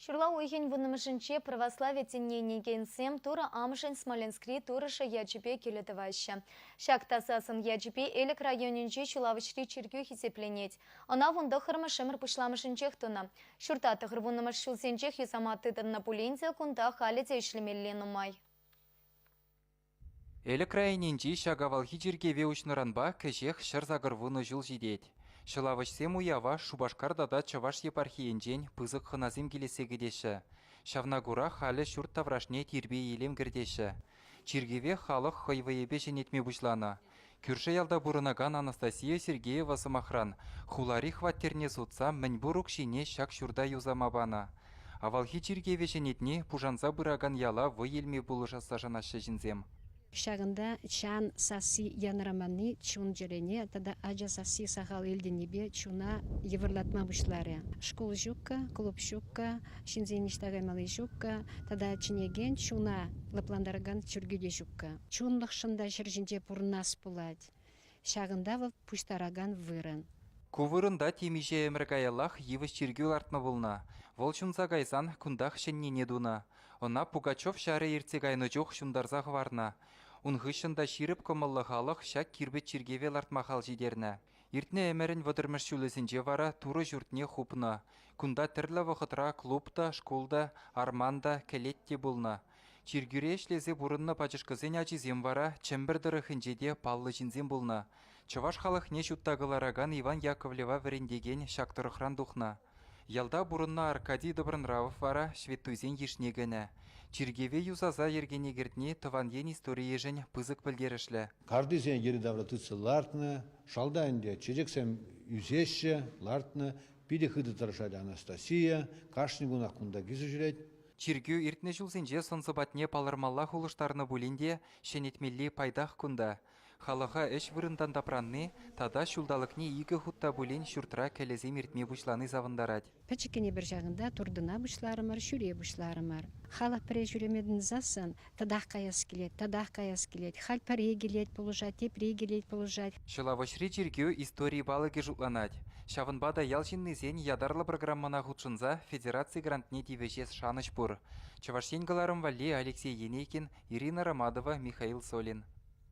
Ҫурла уйӑхӗн вуннӑмӗшӗнче православи тӗнне ӗненекенсем Турӑ Амӑшӗн Смоленскри турӑшӗ ячӗпе кӗлӗ тӑваҫҫӗ. Ҫак таса сӑн ячӗпе Элӗк районӗнчи Ҫулавӑҫри чиркӳ хисепленет. Ӑна вунтӑххӑрмӗш ӗмӗр пуҫламӑшӗнчех тунӑ. Ҫурта тӑхӑрвуннӑмӗш ҫулсенчех юсама тытӑннӑ пулин те кунта халӗ те ӗҫлемелли нумай. Элӗк районӗнчи ҫак авалхи чиркӗве уҫнӑранпа кӗҫех 180 ҫул ҫитет. Ҫӑлавӑҫсем уява Шупашкар тата Чӑваш епархийӗнчен пысӑк хӑнасем килессе кӗтеҫҫӗ. Ҫавна кура халӗ ҫурт таврашне тирпей-илем кӗртеҫҫӗ. Чиркӗве халӑх хӑй вӑйӗпе ҫӗнетме пуҫланӑ. Кӳршӗ ялта пурӑнакан Анастасия Сергеева, сӑмахран, хулари хваттерне сутса мӗнпур укҫине ҫак ҫурта юсама панӑ. Авалхи чиркӗве ҫӗнетни пушанса пыракан яла вӑй илме пулӑшасса шанаҫҫӗ ҫынсем. Ҫакӑнта чан сасси янӑраманни чун-чӗрене тата ача сасси сахал илтӗннипе чуна йывӑрлатма пуҫларӗ. Шкул ҫуккӑ, клуб ҫуккӑ, ҫынсен ниҫта каймалли ҫуккӑ тата чӗнекен чуна лӑплантаракан чиркӳ те ҫуккӑ. Чунлӑхшӑн та ҫӗр ҫинче пурӑнас пулать. Ҫакӑнта вӑл пуҫтаракан вырӑн. Ку вырӑнта темиҫе ӗмӗр каяллах йывӑҫ чиркӳ лартнӑ пулнӑ. Вӑл ҫунса кайсан кунтах ҫӗннине тунӑ. Ӑна Пугачев ҫарӗ иртсе кайнӑ чух ҫунтарса хӑварнӑ. Ун хыҫҫӑн та ҫирӗп кӑмӑллӑ халӑх ҫак кирпӗч чиркӗве лартма хал ҫитернӗ. Иртнӗ ӗмӗрӗн вӑтӑрмӗш ҫулӗсенче вара Турӑ ҫуртне хупнӑ. Кунта тӗрлӗ вӑхӑтра клуб та, шкул та, арман та, кӗлет те пулнӑ. Чиркӳре ӗҫлесе пурӑннӑ пачӑшкӑсен ачисем вара Чӗмпӗр тӑрӑхӗнче те паллӑ ҫынсем пулнӑ. Чӑваш халӑхне ҫутта кӑларакан Иван Яковлева вӗрентекен ҫак тӑрӑхран тухнӑ. Ялта пурӑннӑ Аркадий Добронравов вара ҫветтуйсен йышне кӗнӗ. Чиркӗве юсаса йӗркене кӗртни тӑван ен историйӗшӗн пысӑк пӗлтерӗшлӗ. Картисене йӗри-тавра тытса лартнӑ, шалта ӗнтӗ чечексем ӳсеҫҫӗ, лартнӑ. Питӗ хытӑ тӑрӑшать Анастасия, кашни кунах кунта килсе ҫӳрет. Чиркӳ иртнӗ ҫулсенче сӑн-сӑпатне палӑрмаллах улӑштарнӑ пулин те ҫӗнетмелли пайтах кунта. Халӑха ӗҫ вырӑнтан тапранни тата ҫулталӑкне икӗ хут та пулин ҫуртра кӗлӗсем иртме пуҫлани савӑнтарать. Пӗчӗккӗн эпир ҫакӑнта туртӑна пуҫларӑмӑр, ҫӳре пуҫларӑмӑр. Халӑх пӗрре ҫӳреме тытӑнсассӑн татах каяс килет, татах каяс килет. Халь пӗри килет пулӑшать, тепри килет пулӑшать. Ҫӑлавӑҫри чиркӳ истори палӑкӗ шутланать. Ҫавӑнпа та ял ҫыннисен ятарлӑ программӑна хутшӑнса федераци грантне тивӗҫес шанӑҫ пур. Чӑваш Ен кӑларӑм валли Алексей Енейкин, Ирина Ромадова, Михаил Солин.